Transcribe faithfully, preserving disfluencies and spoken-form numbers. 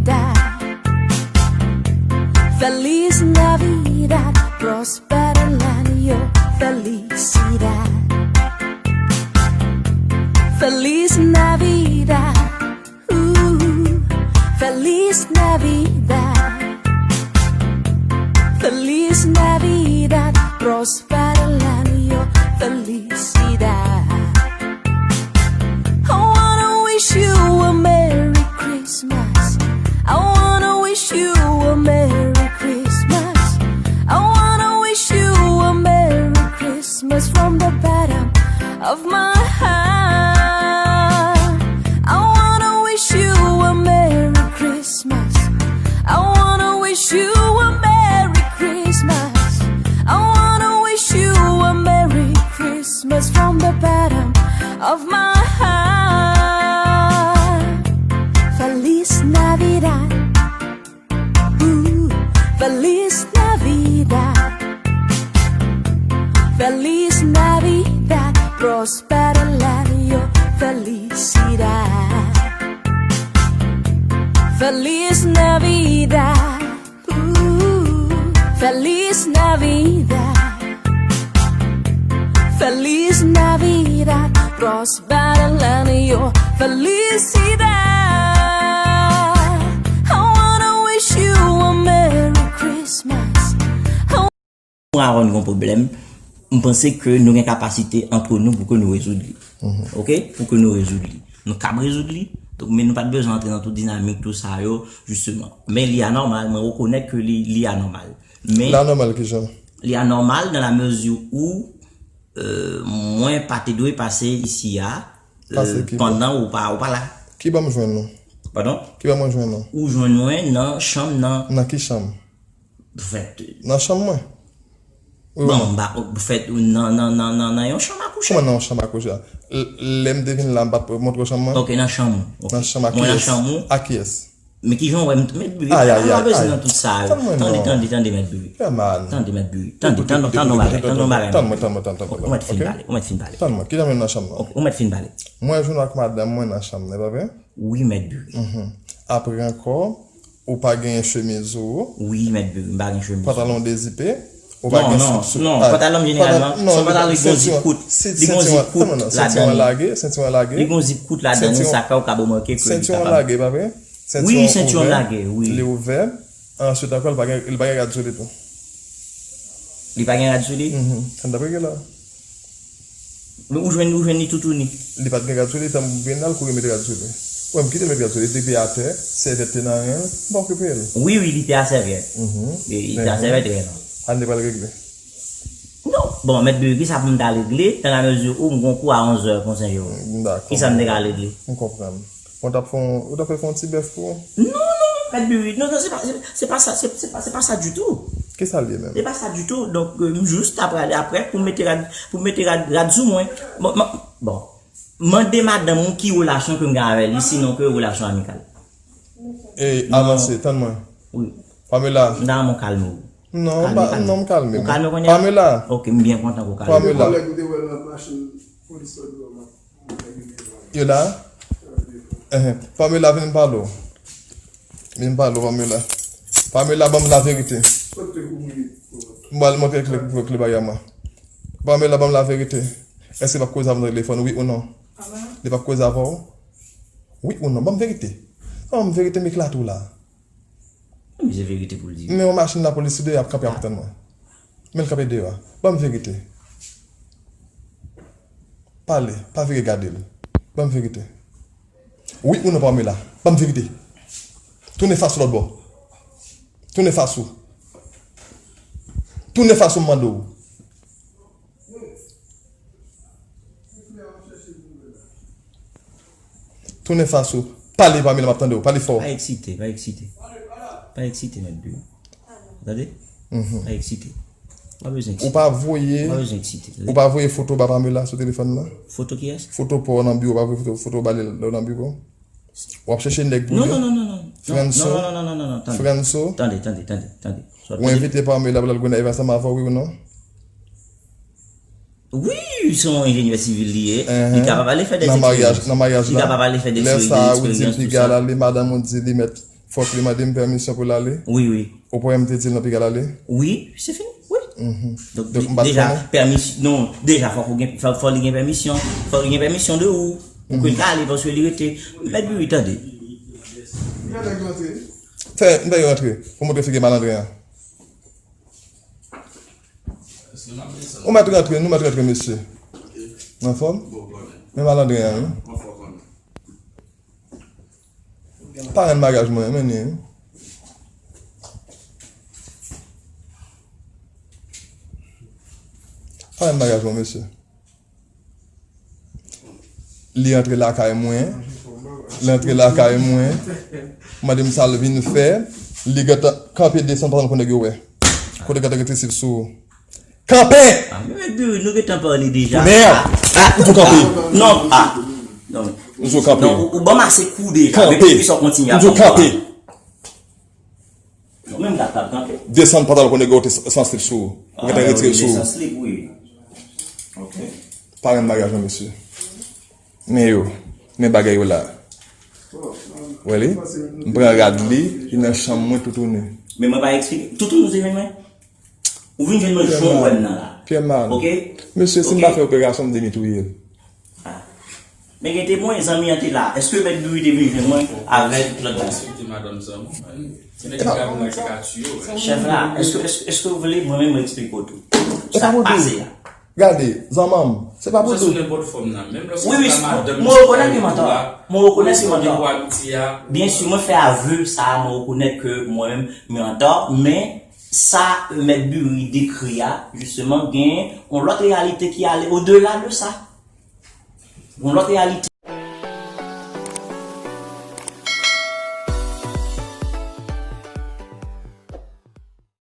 Navidad. Feliz Navidad, próspero el año, felicidad. Feliz Navidad, uh, feliz Navidad. Feliz Navidad, próspero el año, felicidad. I wanna wish you a Merry Christmas. I wanna wish you a Merry Christmas. I wanna wish you a Merry Christmas from the bottom of my heart. I wanna wish you a Merry Christmas. I wanna wish you a Merry Christmas. I wanna wish you a Merry Christmas from the bottom of my heart. Feliz Navidad. Uh, feliz Navidad. Feliz Navidad. Próspero el año. Felicidad. Feliz Navidad. Uh, feliz Navidad. Feliz Navidad. Próspero el año. Felicidad. I wanna wish you a Merry Christmas. Mwen avè w nou gen yon pwoblèm. M panse ke nou gen kapasite antre nou pou ke nou rezoud li. Oke? Pou ke nou rezoud li. Nou kab rezoud li. Donk, men nou pa t bezwen antre nan tout dinamik, tout sa yo, jisteman. Men li anòmal, mwen rekonèt ke li, li anòmal. Men Li anòmal kijan? Li anòmal dans la mesure où, euh, mwen pa te dwe pase isi a, euh, Pase ki bò? Pandan ou pa, ou pa la. Ki bò m jwenn nou? Padon? Ki bò mwen jwenn nou? Ou jwenn mwen nan chanm nan. Nan ki chanm? Fèt. Nan chanm mwen? Wi, wi. Bon, m pa, fèt, nan, nan, nan, nan, nan yon chanm a kouche. Kòman nan yon chanm a kouche a? L-, lè m te vin la, m pa t montre w chanm mwen? Ok, nan chanm ou. Ok. Nan chanm a kiyès? Mwen nan chanm ou. A kiyès? Men kijan w wè m, Mèt Biri, pa bezwen nan tout sa yo. Tande, tande, tande, Mèt Biri. Tande, Mèt Biri. Tande, tande, tande yon bagay, tande yon bagay. Tann mwen, tann mwen, tann mwen, tann mwen. Ou mèt fin pale, ou mèt fin pale. Tann mwen, kijan m nan chanm nan? Ok, ou mèt fin pale. Mwen jwenn ak madanm mwen nan chanm nan, pa vre? Wi, Mèt Biri. Apre ankò, ou pa genyen chemiz ou. Wi, Mèt Biri, m pa gen chemiz. Pantalon dezipe. Ou pa gen sou, sou, non, pantalon jeneralman, se yon pantalon ki gen zip kout. Li gen zip kout ladan li. Sentiwon lage, sentiwon lage. Li gen zip kout ladan li, sa fè ou ka remake ke li kapab. Sentiwon lage, pa vre? Wi, sentiwon lage, wi. Li ouvè. Answit ankò, li pa gen, li pa gen rad sou li tou. Li pa gen rad sou li? Mhm. Ann dapre gen la. Men ou jwenn, ou jwenn li toutouni. Li pa t gen rad sou li, tanm byen al kouri mete rad sou li. Wè, m kite l met rad sou li, li te atè, sèvyèt te nan ren l, m pa okipe l. Wi, wi, li te a sèvyèt. Mhm. Li, li te a sèvyèt ren nan. Ann te pral regle. Non, bon, Mèt Biri, kisa pou m ta regle, dans la mesure où m gon kou a onzè konsa yo. Dakò. Kisa m te ka regle? M konprann. Bon, w t ap fè yon, ou t ap fè yon ti bèf pou ou? Non, non, Mèt Biri, non, non, se pa, se, se pa sa, se, se pa, se pa sa ditou. Kisa l ye menm? Se pa sa ditou. Donk, euh, m jis ta prale apre pou m mete rad, pou m mete rad, rad sou mwen. Bon, ma-, bon. Mande madanm ou ki relasyon ke m gen avè li, sinon ke relasyon amikal. E, avanse, tann mwen. Wi. Pamela. M ta renmen w kalme w. Non, kalme, kalme. Non, m kalme. Ou kalme kounye a? Pamela. Ok, m byen kontan ke w kalme. Pamela. Kòlèg ou te wè nan machin polis la dwòl la. Yo la? Ehe. Pamela, vin m pale w. Vin m pale w, Pamela. Pamela, ban m laverite. M pral montre kle, kle bagay mwen. Pamela, ban m laverite. Èske l p ap koze avè w nan telefòn, wi ou non? Li p ap koze avè w? Wi ou non? Ban m verite. Ban m verite, m eklate w la. Men se verite pou l di. Men yon machin lapolis deyò ap kanpe ap tann mwen. Men l kanpe deyò a. Ban m verite. Pale, pa vire gade l. Ban m verite. Wi ou non, Pamela? Ban m verite. Tounen fas ou lòt bò. Tounen fas ou. Tounen fas ou, m mande w. Tounen fas ou. Pale, Pamela, m ap tande w. Pale fò. Pa eksite, pa eksite. Pa eksite, Mèt Biri. Tande? Mhm. Pa eksite. Pa bezwen eksite. Ou pa voye, ou pa bezwen eksite, tande? Ou pa voye foto ba Pamela sou telefòn nan? Foto kiyès? Foto pa w nan biwo, ou pa voye foto, foto ba li lè w nan biwo? W ap chèche nèg pou li? Non, non, non, non, non. Franso? Non, non, non, non, non, non, tande. Franso? Tande, tande, tande, tande. Ou envite Pamela pou l al Gonaiv ansanm avè w, wi ou non? Wi, se yon enjenyè sivil li ye. Li kapab ale fè dè eksperyans. Nan maryaj, nan maryaj la. Li kapab ale fè dè eksperyans, tout sa. Lè sa a, ou di l piga l ale, madanm ou di li mèt Fòk li mande m pèmisyon pou l ale? Wi, wi. Ou pa wè m te di l nan piga l ale? Wi, se fini. Wi. Mhm. Donk, Donk, m pa t deja, konnen? Pèmisyon, non, deja, fòk ou gen, fòk, fòk li gen pèmisyon. Fòk li gen pèmisyon de ou. Pou ke l ale, paske li rete. Mèt Biri, tande. Fè, m fè yo rantre. Pou montre figi malandren an. Ou mèt rantre, nou mèt rantre, mesye. Anfòm? Men malandren an, wi. Parenn maryaj mwen, men ni. Parenn maryaj mwen, mesye. Li antre lakay mwen. Li antre lakay mwen. Mande m sa l vin fè. Li gentan kanpe desann pantalon pou nèg yo wè. Kote gentan rete sip sou ou. Kanpe! Ah, men Mèt Biri, nou gentan pale deja. Mèd! Ah, ou tou kanpe. Non, ah. Non. Ou tou kanpe. Non, ou, ou ban m ase kou deja. Kanpe. Depi sa w kontinye ap ban m kanpe. Non, menm la, t ap kanpe. Desann pantalon pou nèg yo te san slip sou ou. Ou gentan retire l sou ou. San slip, wi. Ok. Parenn maryaj mwen, mesye. Men yo. Men bagay yo la. Wè li? M pran rad li, li nan chanm mwen toutouni. Men mwen pa eksplike. Toutouni ou te jwenn mwen? Ou vin jwenn mwen jan w wè m nan la. Pyèman. Ok? Mesye, si m pa fè operasyon, m demi touye l. Ah. Men gen temwen, zanmi an te la. Èske Mèt Biri te vin jwenn mwen avèk lòt bagay? Respekte madanm zanmi w, man. Gen nèg ki ka vin la ki ka tiye w, man. Chèf la, èske, èske, èske w vle mwen menm mwen eksplike w tou? Sa k pase a? Gade, zanmanm, se pa pou dout. Sou nenpòt fòm nan, menm lè se pa madanm. Wi, wi, mwen rekonèt ke m antò. Mwen rekonèt ke m antò. Byen si, mwen fè avè sa, mwen rekonèt ke mwen menm, mwen antò, men sa Mèt Biri dekri a, jisteman, gen yon lòt reyalite ki ale odela de sa. Yon lòt reyalite.